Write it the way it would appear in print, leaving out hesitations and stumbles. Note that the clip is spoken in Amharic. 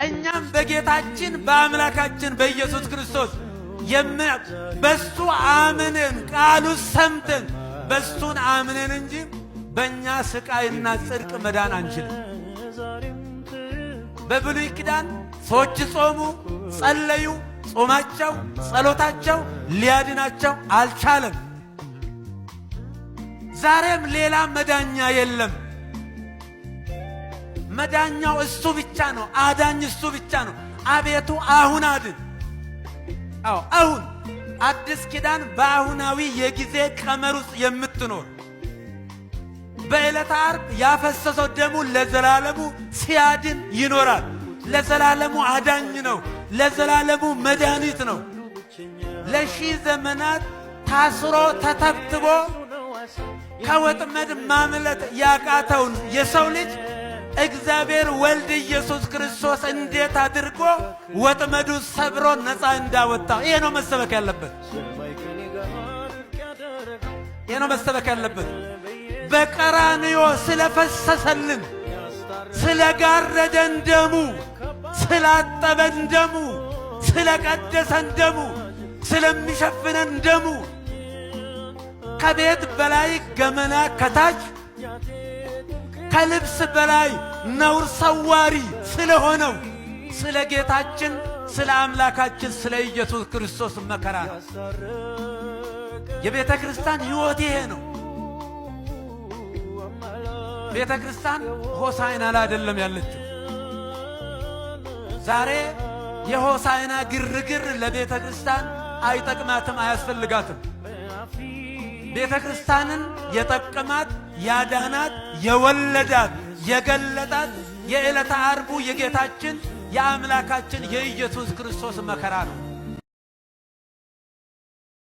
እኛም በጌታችን በአምላካችን በኢየሱስ ክርስቶስ በሱ አምነን ቃሉ ሰምተን በሱን አምነን እንጂ በእኛ ስቃይና ጽድቅ መዳን አንችልም። በብሉይ ኪዳን ሰዎች ጾሙ፣ ጸለዩ። ጾማቸው፣ ጸሎታቸው ሊያድናቸው አልቻለም። ዛሬም ሌላ መዳኛ የለም። መዳኛው እሱ ብቻ ነው። አዳኝ እሱ ብቻ ነው። አቤቱ አሁን አድን። አዎ፣ አሁን አዲስ ኪዳን በአሁናዊ የጊዜ ቀመር ውስጥ የምትኖር፣ በዕለተ ዓርብ ያፈሰሰው ደሙ ለዘላለሙ ሲያድን ይኖራል። ለዘላለሙ አዳኝ ነው። ለዘላለሙ መድኃኒት ነው። ለሺህ ዘመናት ታስሮ ተተብትቦ ከወጥመድ ማምለጥ ያቃተውን የሰው ልጅ እግዚአብሔር ወልድ ኢየሱስ ክርስቶስ እንዴት አድርጎ ወጥመዱ ሰብሮ ነፃ እንዳወጣ፣ ይሄ ነው መሰበክ ያለበት። ይሄ ነው መሰበክ ያለበት። በቀራንዮ ስለፈሰሰልን፣ ስለጋረደን ደሙ፣ ስላጠበን ደሙ፣ ስለቀደሰን ደሙ፣ ስለሚሸፍነን ደሙ፣ ከቤት በላይ ገመና ከታች፣ ከልብስ በላይ ነውር ሰዋሪ ስለሆነው ስለ ጌታችን ስለ አምላካችን ስለ ኢየሱስ ክርስቶስ መከራ ነው። የቤተ ክርስቲያን ሕይወት ይሄ ነው። ቤተ ክርስቲያን ሆሳዕና ላይ አይደለም ያለችው። ዛሬ የሆሳዕና ግርግር ለቤተ ክርስቲያን አይጠቅማትም፣ አያስፈልጋትም። ቤተ ክርስቲያንን የጠቀማት፣ ያዳናት፣ የወለዳት፣ የገለጣት የዕለተ ዓርቡ የጌታችን የአምላካችን የኢየሱስ ክርስቶስ መከራ ነው።